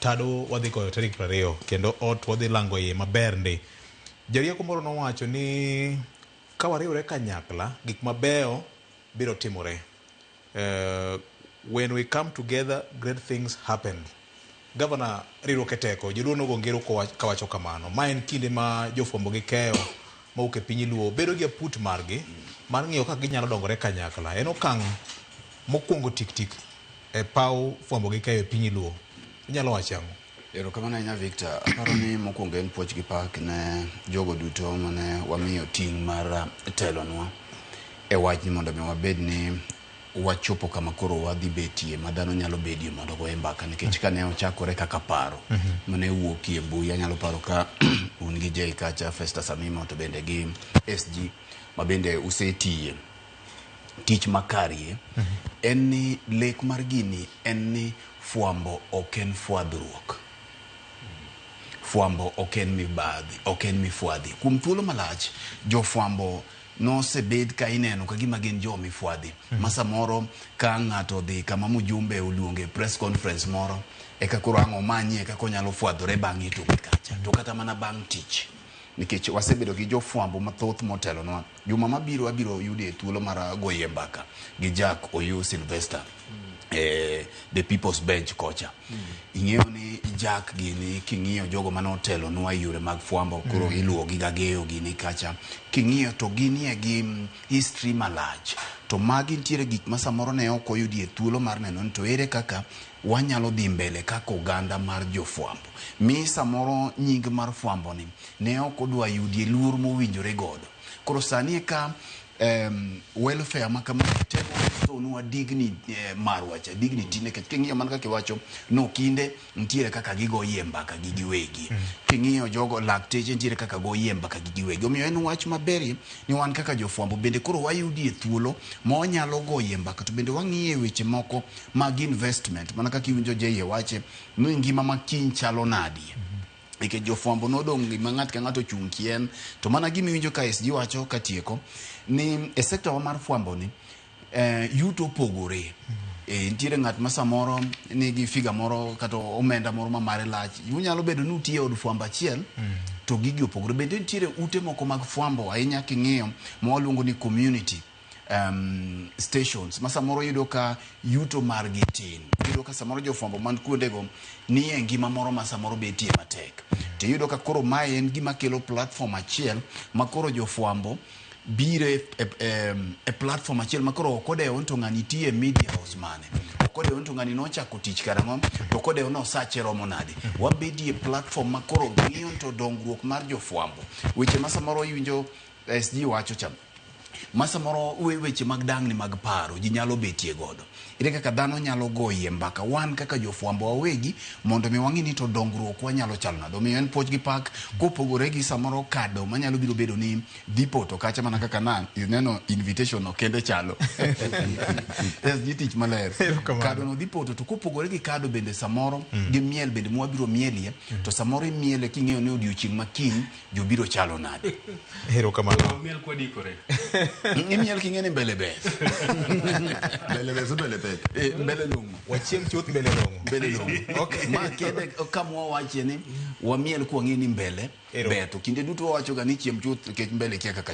Tado wadhi goyo tarik 20 kendo ot wadhi lango iye maber ndi. Jarieko moro nowacho ni ka wariwre kanyakla gik mabeyo biro timore. When we come together great things happen. Gavana riwruok e teko, joluo nogo ngero kawacho kamano. Ma en kinde ma jofwambo gi keyo mawuok e piny luo bedo gi aput margi mar ng'iyo kaka ginyalo dongore kanyakla. En okang' mokwongo tik tik e paw fwambo gi keyo e piny luo. Inyalo wacho ang'o? Erokamano ahinya Victor. Aparo ni mokwongo en puoch gi pak ne jogo duto mane wamiyo ting' mar telonwa e wachni mondo mi wabed ni wachopo kama koro wadhi betie ma dhano nyalo bedie mondo ogoye mbaka nikech kane ochakore kaka paro mane wuokie mbui anyalo paro ka un gi Jay kacha Festus Amimo to bende gi SG ma bende usetiye tich makarie en ni lek mar gini en ni fwambo ok en fwadhruok fwambo ok en mibadhi ok en mifwadhi kuom thuolo malach jofwambo nosebed ka ineno ka gima gin jo mifwadhi ma samoro ka ng'ato odhi kama mjumbe oluonge press conference moro eka koro ang' omanye kaka onyalo fwadhore bang'e to kacha to kata mana bang' tich nikech wasebedo gi jofwambo mathoth motelonwa juma mabiro abiro yude thuolo mar goye mbaka gi Jack Oyo Sylvester the People's Bench kocha ing'eyo ni Jack gini king'iyo jogo mane otelonwa e yore mag fwambo koro iluwo gi Gageyo gini kacha king'iyo to ginie gi history malach to magi nitiere gik ma samoro ne ok oyudie thuolo mar neno ni to ere kaka wanyalo dhi mbele kaka oganda mar jofwambo mi samoro nying mar fwambo ni ne ok odwa yudie luor mowinjore godo koro sani eka welfare ma kama temo restonwa dignity marwa cha dignity nikech king'iyo mana kaka iwacho no kinde nitiere kaka gigoyie mbaka gi giwegi king'iyo jogo lakteche nitiere kaka goyie mbaka gi giwegi omiyo en wach maberie ni wan kaka jofwambo bende koro wayudie thuolo ma wanyalo goyie mbaka to bende wang'iye weche moko mag investment mana kaka iwinjo Jay wache ni ngima ma kiny chalo nadi nikech jofwambo nodong' gima ng'at ka ng'ato ochung' kien to mana gima iwinjo ka SG wacho katieko ni e sekta wa mar fwambo ni yuto opogore nitiere ng'at ma samoro nigi figa moro kata omenda moro ma mare lach unyalo bedo ni utiyo e od fwambo achiel to gigi opogore bende nitiere ute moko mag fwambo ahinya king'iyo ma waluongo ni community stations ma samoro yudo ka yuto margi tin iyudo ka samoro jofwambo man kuondego nie ngima moro ma samoro betie matek to iyudo ka koro mae en gima kelo platform achiel ma koro jofwambo biro e platform achiel ma koro ok odewo ni to ng'ani tiye e media house mane ok odewo ni to ng'ani nochako tich karang'o to ok odewo ni osache romo nade wabedie platform ma koro ng'iyo to dongruok mar jofwambo weche ma samoro iwinjo SG wacho cha ma samoro weche mag dangni mag paro ji nyalo betie godo ere kaka dhano nyalo goyie mbaka wan kaka jofwambo wawegi mondo mi wang'i ni to dongruok wanyalo chalo nade omiyo en puoch gi pak kopogore gi samoro kado manyalo biro bedo ni dhi poto kacha mana kaka na ineno invitation no kende chalo SG tich maler kado no dhi poto to kopogore gi kado bende samoro gi miel bende mwabiro mielie to samoro imiele king'eyo ni odiochieng' ma kiny jobiro chalo nade Erokamano. Miel kwadikore. Imiel king'e ni mbele ber Mbele ber, so mbele pek. Mbele long'o. Wachiem chuth mbele long'o. Mbele long'o. Okay. Ma kende kama wawache ni wamiel kwang'e ni mbele Ero. ber to kinde duto wawacho ga ni chiem chuth nikech mbele kia kaka